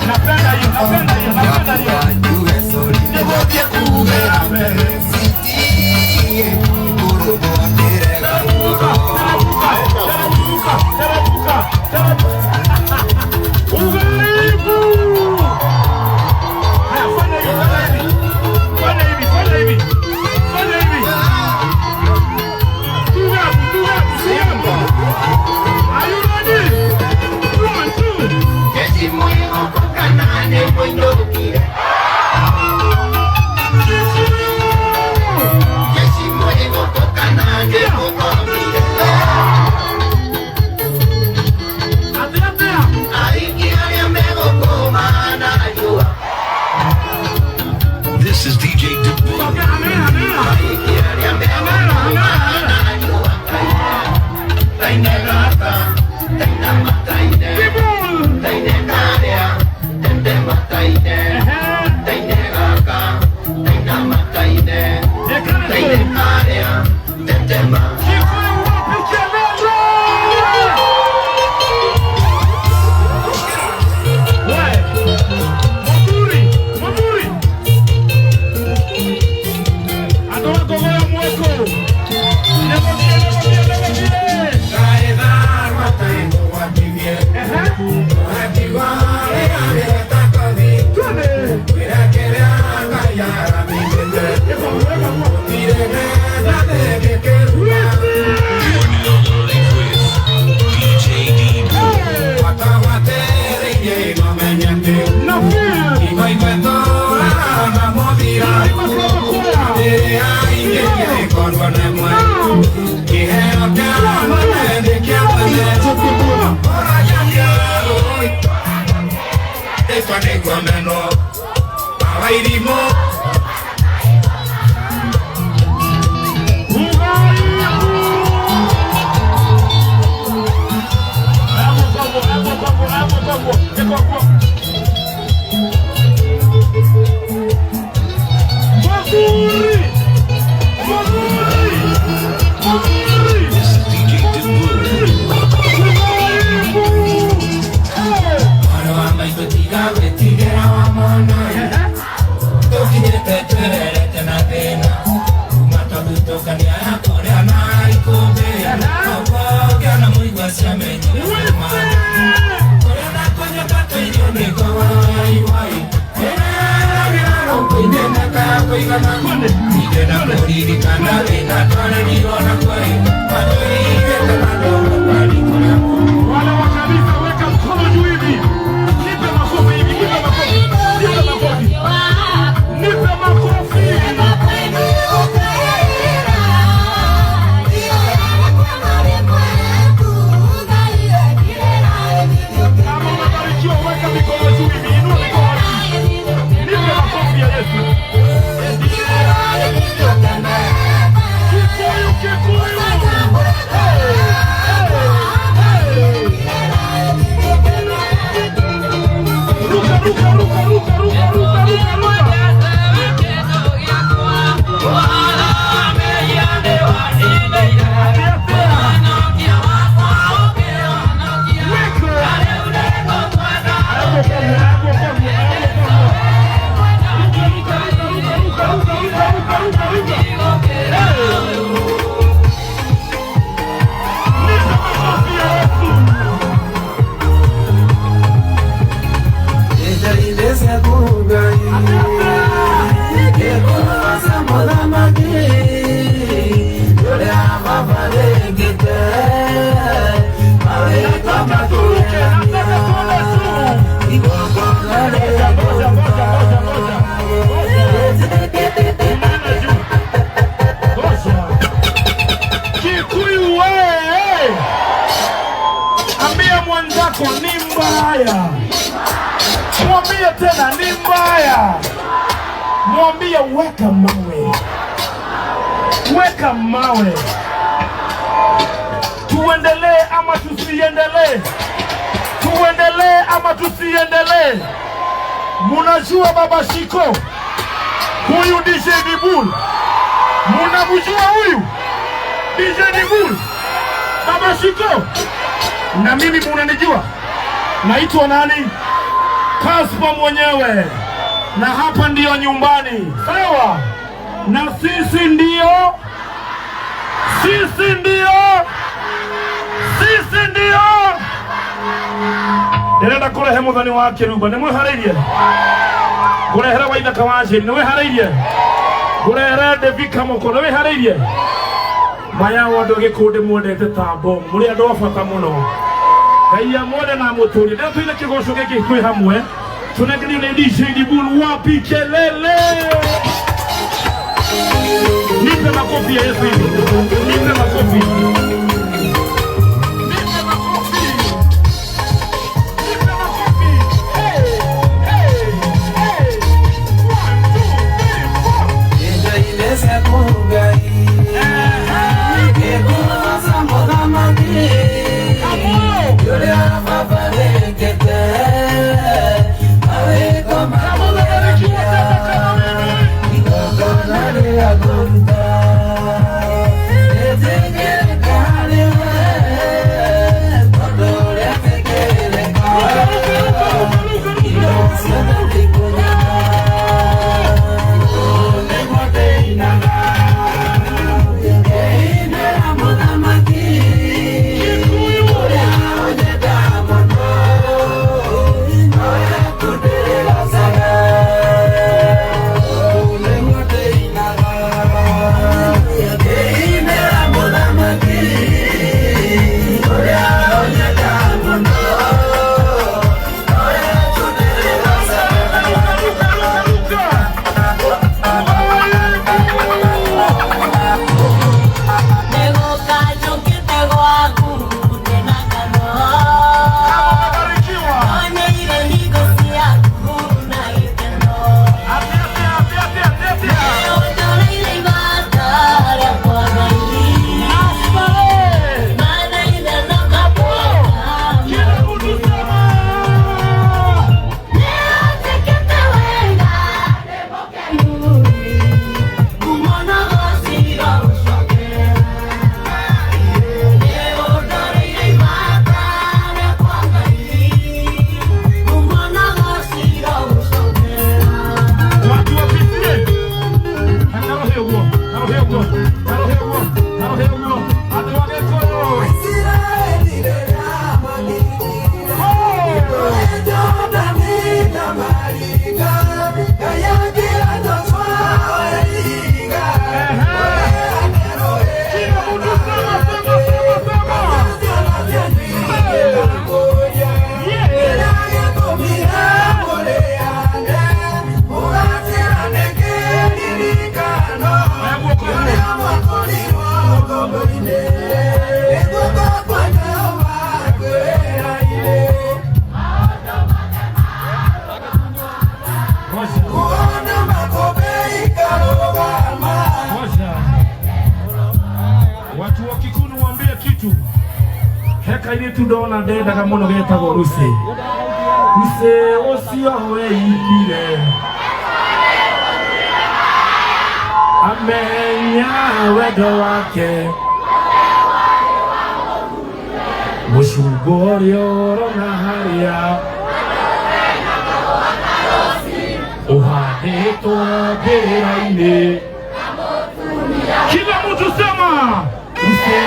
Napenda hiyo, napenda hiyo, napenda hiyo. Teremuka, teremuka, teremuka, teremuka. Ugaribu. Haya, fanya hivi, fanya hivi. Fanya hivi, fanya hivi. Fanya hivi. Do up, do up, do up. Are you ready? One, two. Atea, atea. This is DJ Dibul. Okay, amena, amena. Amena, amena, amena. Dibul. Ehe. Ekane. Kikuyu wapi kelele? We. Maburi, maburi. Atoka kogoya mweko. Nemokie, nemokie, nemokie. Ehe. Twende. Eko, eko, You are now live with DJ Dibul. Na feel. Maburi. Maburi. Maburi. This is DJ Dibul. Hey. Wale wa kanisa weka mkono juu hivi. Nipe makofi hivi, nipe makofi. Nipe makofi. Nipe makofi. Kama unabarikiwa weka mikono juu hivi, inua mikono juu. Nipe makofi ya Yesu. Kikuyu, Kikuyu. Hey, hey, hey. Ruka, ruka, ruka, ruka, ruka, ruka, ruka, ruka. Atea, atea. Weka. Hapo kwa hapo kwa hapo kwa. Ruka, ruka, ruka, ruka, ruka, ruka, ruka, ruka, ruka. Hey. Nipe makofi ya Yesu. Atea, atea. Nataka turuke, nataka tuende juu. Ngoja, ngoja, ngoja, ngoja, ngoja. Ngoja. Unaenda juu. Ngoja. Kikuyu wewe. Ambia mwenzako ni mbaya. Mwambie tena ni mbaya. Mwambie weka mawe. Weka mawe. Tuendelee ama tusiendelee? Tuendelee ama tusiendelee? Munajua Baba Shiko huyu DJ Dibul, munamjua huyu DJ Dibul? Baba Shiko, Na mimi munanijua, naitwa nani? Kaspa mwenyewe, na hapa ndiyo nyumbani, sawa? Na sisi ndio ndĩrenda kũrehe mũthoni wa kĩrumba. Nĩ mwĩharĩirie? Ngũrehere Waithaka wa Njĩri. Nĩ wĩharĩirie? Ngũrehere Devika Moko. Nĩ wĩharĩirie? Maya andũ a gĩkũndĩ mwendete ta bomu, mũrĩ andũ a bata mũno. Ngai amwende na amũtũrie. Ndĩra tũine kĩgoco gĩkĩ twĩ hamwe, tunengerio nĩ DJ Dibul. Wapi kelele? Nipe makofi ya Yesu hivi, nipe makofi, nipe makofi, nipe makofi. Hey, hey, hey. One, two, three, four. Ũrĩa baba wĩkĩte mawĩko. Kama umebarikiwa tena kama mimi. Igongona rĩa kũruta rĩtĩkĩrĩka harĩ we, tondũ rĩetĩkĩrĩka indo ciothe nĩikũnyona. Ũũ nĩguo ndĩinaga ngĩinĩra mũthamaki ũrĩa ũnyenda mũno, nowe tu ndĩrĩgocaga. Ũũ nĩguo ndĩinaga ngĩinĩra mũthamaki ũrĩa ũnyenda mũno, nowe tu ndĩrĩgocaga. Ruka, ruka, ruka. Nĩgũka njũkĩte gwaku ndĩna ngano. Kama umebarikiwa. Onyeire hingo ciaku na gĩkeno. Atia, atia, atia, atia, atia, atia. Nĩũnjoreire ibata rĩakwa Ngai. Asante. Mathaitha na mahoya. Kila mtu sema. Nĩũnjĩkĩte wega, ndĩ mũkenu. Ngumo na ũgoci ũcokerera. Nĩũndoreire ibata rĩakwa Ngai. Ngumo na ũgoci ũcokerera. Watu wapitie. Karohe ũguo, karohe ũguo, karohe ũguo, karohe ũguo. Andũ a Gĩkũyũ. Isiraeli rĩrĩa makinyire Jordani na maringa, Ngai akĩra Joshua oe ihiga. Kila mtu sema, sema, sema, sema. Yeah. Oya guoko igũrũ. Ngoja. Ngoja. Watu wa Kikuyu waambie kitu. He kairitu ndona ndendaga mũno getagwo Lucy. Lucy ũcio weitire amenya wendo wake mũcungo ũrĩa ũrona harĩa ũhandĩtwo mbĩrĩra-inĩ. Kila mtu sema Lucy.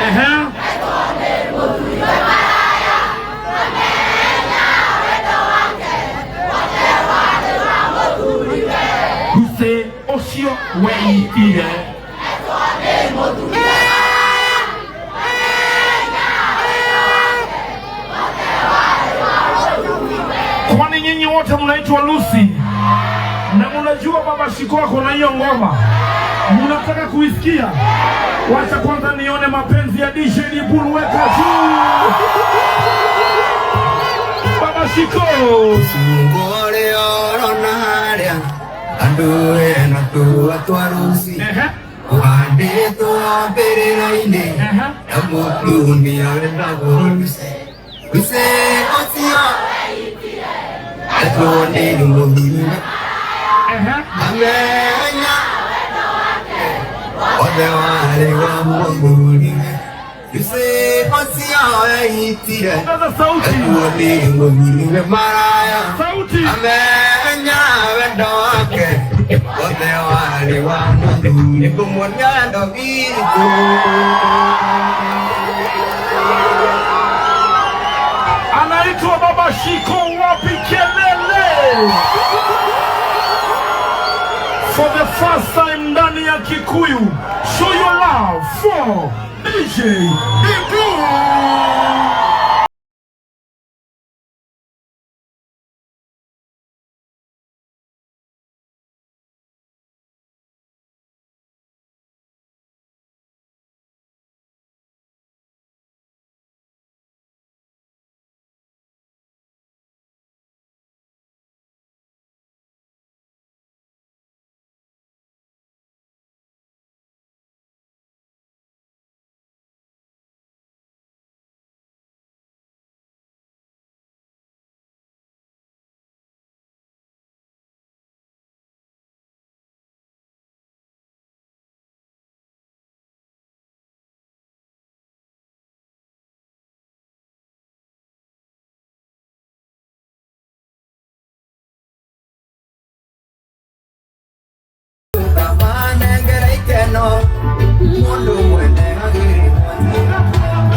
Ehe. Lucy ũcio weitire. Kwani nyinyi wote mnaitwa Lucy na mnajua baba Shiko ako na hiyo ngoma, mnataka kuisikia? Wacha kwanza nione mapenzi ya DJ Dibul, weka juu baba Shiko. Ngore orona haria andũ ena tũa twa Lucy ũhandĩtwo mbĩrĩra-inĩ na mũtumia wendagwo Lucy. Lucy ũcio etwo nĩ mũthuri amenya othe warĩ wa mũthuriwe. Gĩcigo ciao eitire. Ongeza sauti. Nguo nĩ mũthuri maraya. Sauti. Amenya wendo wake wothe warĩ wa mũthuri kũmuonia wendo witũ. Anaitwa Baba Shiko, wapi kelele? For the first time ndani ya Kikuyu, show your love for DJ Ibu. Manengera ikeno mũndũ mwene agĩrĩirwo.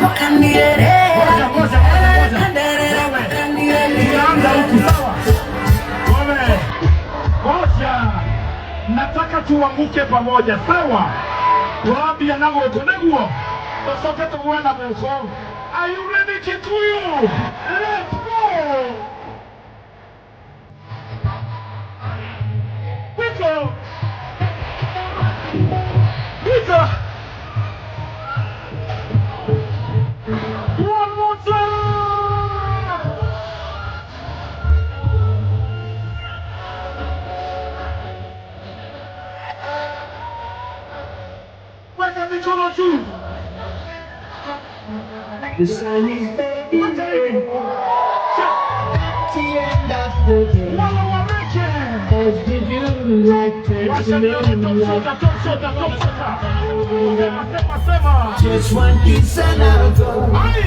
Ngoja, ngoja, ngoja, ngoja. Tunaanza huku sawa? Wewe. Ngoja. Nataka tuanguke pamoja sawa? Tuambia na gũkũ nĩguo tũcoke tũgwe na gũkũ. Are you ready, Kikuyu? Let's go! Wiko! Wiko! One more time! Weka mikono juu. Wacha hivi. Wala wareke. Wacha nione top shota, top shota, top shota. Sema, sema, sema. Just one kiss and I'll go. Ai!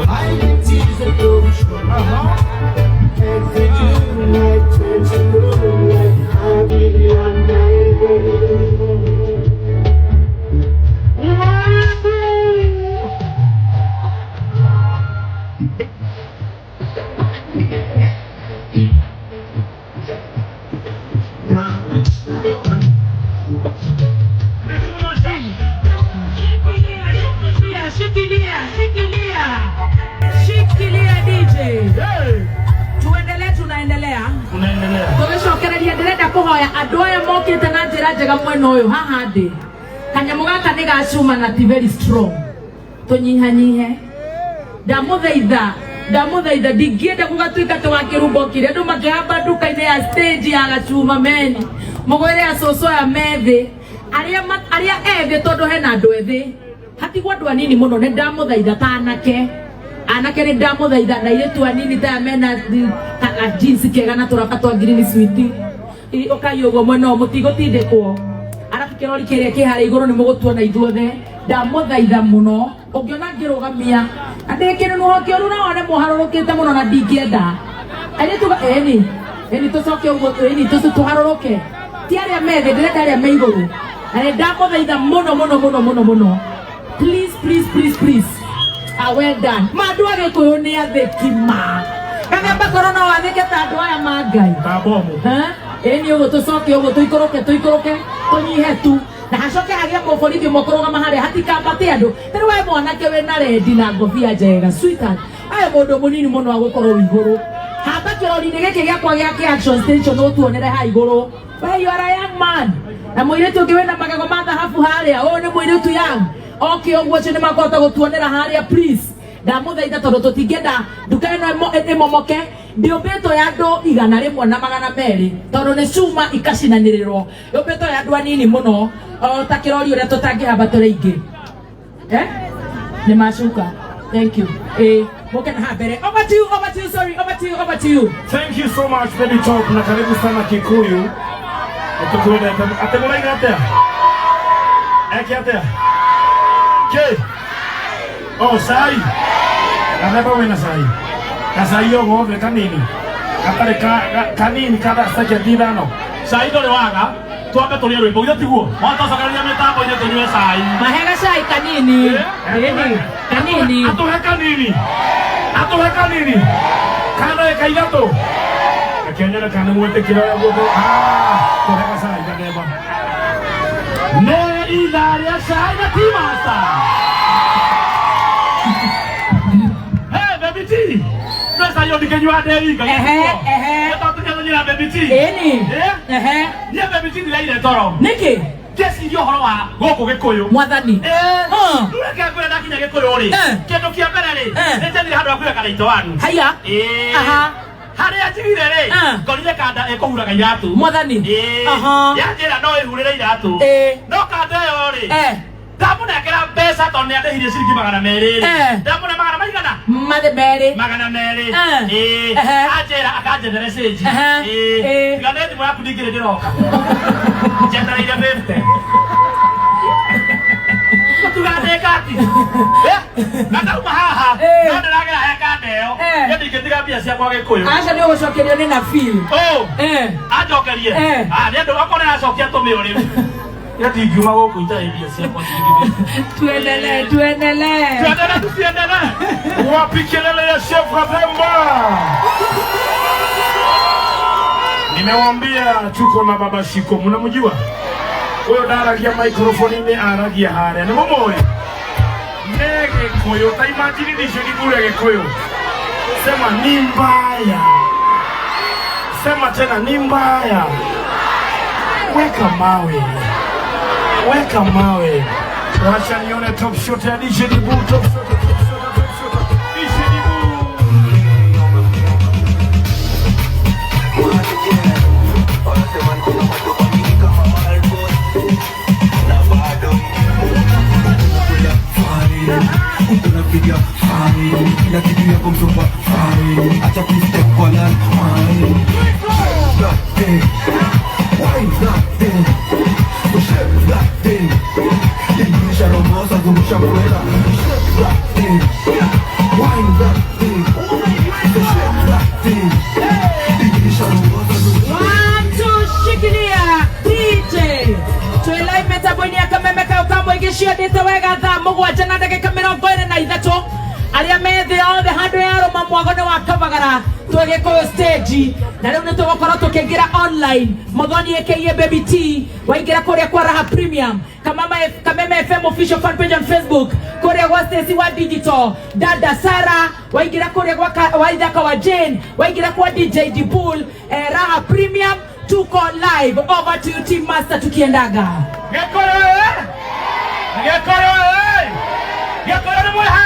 I need tears of ocean. Aha. As the June light turns to moonlight, I'll be on my way. Uraibu! Mikono juu. Shikilia, shikilia, shikilia. Shikilia DJ. Hey! Tuendelee, tunaendelea. Tunaendelea. Tũgĩcokereria ndĩrenda kũhoya andũ aya mokĩte na njĩra njega mwena ũyũ haha ndĩ kanyamũ gaka nĩ ga cuma na ti very strong, tũnyihanyihe, ndamũthaitha, ndamũthaitha, ndingĩenda gũgatuĩka atĩ wakĩrumba okire andũ makĩhamba nduka-inĩ ya stage ya gacuma meni mũgwĩre acũcũ aya methĩ arĩa arĩa ethĩ tondũ hena andũ ethĩ hatigwo andũ anini mũno, nĩ ndamũthaitha ta anake anake nĩ ndamũthaitha na airĩtu anini ta aya mena ka jeans kega na tũraba twa green sweet ũkai ũguo mwena ũyũ mũtigũtindĩkwo arabu kĩrori kĩrĩa kĩ harĩa igũrũ nĩ mũgũtuona ithuothe, ndamũthaitha mũno ũngĩona ngĩrũgamia na ndĩ kĩnunuho kĩũru na wone mũharũrũkĩte mũno na ndingĩenda airĩtu ĩni ĩni tũcoke ũguo ĩni tũharũrũke ti arĩa methĩ ndĩrenda arĩa me igũrũ na nĩ ndamũthaitha mũno mũno mũno mũno mũno, please, please, please, please. Ah, well done ma andũ a gĩkũyũ nĩ athĩki ma gathemba korwo no wathĩke ta andũ aya ma Ngai. Ta bomu. Ĩni ũguo tũcoke ũguo tũikũrũke tũikũrũke tũnyihe tu na hacoke hagĩe mũborithi ũmwe kũrũgama harĩa hatikambate andũ tarĩu we mwanake wĩna rendi na ngobia njega, sweetheart, aya mũndũ mũnini mũno agũkorwo wĩ igũrũ hamba kĩrori-inĩ gĩkĩ gĩakwa gĩa kĩ action station ũtuonere ha igũrũ. We, you are a young man na mũirĩtu ũngĩ wĩna magego ma thahabu harĩa ũyũ nĩ mũirĩtu young oke ũguo ũcio nĩ makũhota gũtuonera harĩa, please, ndamũthaitha tondũ tũtingĩenda nduka ĩno ĩmomoke ndĩũmbĩtwo ya andũ 102 tondũ nĩ cuma ikacinanĩrĩrwo yũmbĩtwo ya andũ anini mũno o ta kĩrori ũrĩa tũtangĩhamba tũrĩ aingĩ, eh? Nĩ macuka, thank you, ĩ. Moke na haha mbere. Over to you, over to you, sorry, over to you, over to you. Thank you so much, Baby Top, na karibu sana Kikuyu. Nĩtũkwendete. Atĩ mũraiga atĩa? Eke atĩa? Kĩ? Oh, cai. Gathemba wĩna cai. Gacai o gothe kanini. Gatarĩ kanini kada sekendi ithano. Cai ndũrĩ waga, twambe tũrĩe rwĩmbo, githĩ tiguo? Mwatũcokereria mĩtambo-inĩ tũnyue cai. Mahe gacai kanini. Ĩni, kanini. Atũhe kanini. Atũhe kanini. Ka ndagĩka ithatũ. Reke nyone kana nĩ mwĩtĩkĩra ũrĩa guothe. Ah, tũhe gacai gathemba. Nĩ ithaa rĩa cai na tea master. Hey, Baby T. No cai ũyũ ndingĩnyua ndĩ wika. Ehe, ehe. Tũnyuanĩra Baby T. Ĩni. Eh? Ehe. Niĩ Baby T ndĩraire toro. Nĩkĩ? Ngĩciria ũhoro wa gũkũ Gĩkũyũ. Mwathani. Ah. Rĩu reke ngwĩre ndakinya Gĩkũyũ rĩ, Eh. kĩndũ kĩa mbere rĩ, Eh. nĩ njethire handũ ha kũiga karaitũ wanu. Haya. Ĩĩ. Aha. Harĩa njigire rĩ, Ah. ngorire kanda ĩkũhuraga iratũ. Mwathani. Ĩĩ. Aha. Yanjĩra no ĩhurĩre iratũ. Ĩĩ. No kanda ĩyo rĩ, Eh. ndamũnengera mbeca tondũ nĩandĩhirie ciringi 200 rĩ. Eh. Ndamũne magana maigana? Mathe merĩ. 200. Eh. Ĩĩ. Ehe. Anjĩra akanjethere cĩnji. Ehe. Ĩĩ. Ĩĩ. Tiga nĩ thimũ yaku ndingĩrĩ ndĩroka. Njetereire 50. Tũgandĩka ati. Na ndauma haha, Eh. no ndĩragera he kanda ĩyo. Eh. Niĩ ndingĩtiga mbia ciakwa Gĩkũyũ. Aca nĩ ũgũcokerio nĩ na feel. Ũ, Eh. anjokerie. Eh. Ah, nĩ andũ okorwo nĩaracokia tũmĩũ rĩu. Niĩ ndingiuma gũkũ itarĩ mbia ciakwa ciringi 50. Tuendelee, tuendelee. Tuendelee, tusiendelee? Wapi kelele ya Chef Gathemba? Nimewambia tuko na Baba Shiko, mnamjua huyo? Ndaragia microphone-inĩ, aragia harĩa, nĩ mũmũĩ? Nĩ Gĩkũyũ, ta imagine ndicio ndigure Gĩkũyũ. Sema ni mbaya, sema tena ni mbaya. Weka mawe, weka mawe. Wacha nione top shot ya DJ Dibu, top shot, top shot, top shot. DJ Dibu. Unapiga fine, kila kitu yako msopa fine, acha kustep kwa land mine. That thing, wine that thing, so shake that thing. Ingisha romosa, zungusha kwela. Shake that thing, wine that thing, so shake that thing. Ingisha romosa, zungusha One, two, shikilia DJ. Twĩ live mĩtambo-inĩ ya Kameme kayo ka mũingĩ ciendete wega thaa 7 na ndagĩka 23 arĩa me thĩ othe handũ ya rũma mwago-inĩ wa Kabagara twĩ Gĩkũyũ stage na rĩu nĩ tũgũkorwo tũkĩingĩra online. Muthoni aka Baby T waingĩra kũrĩa kwa Raha Premium, Kamama Kameme FM official fan page on Facebook, kũrĩa gwa Stacy wa Digital, Dada Sara waingĩra kũrĩa gwa Waithaka wa Jane waingĩra kwa DJ Dibul, Raha Premium tuko live. Over to you team master, tukiendaga. Gĩkũyũ ĩ! Gĩkũyũ ĩ! Gĩkũyũ nĩ mwĩha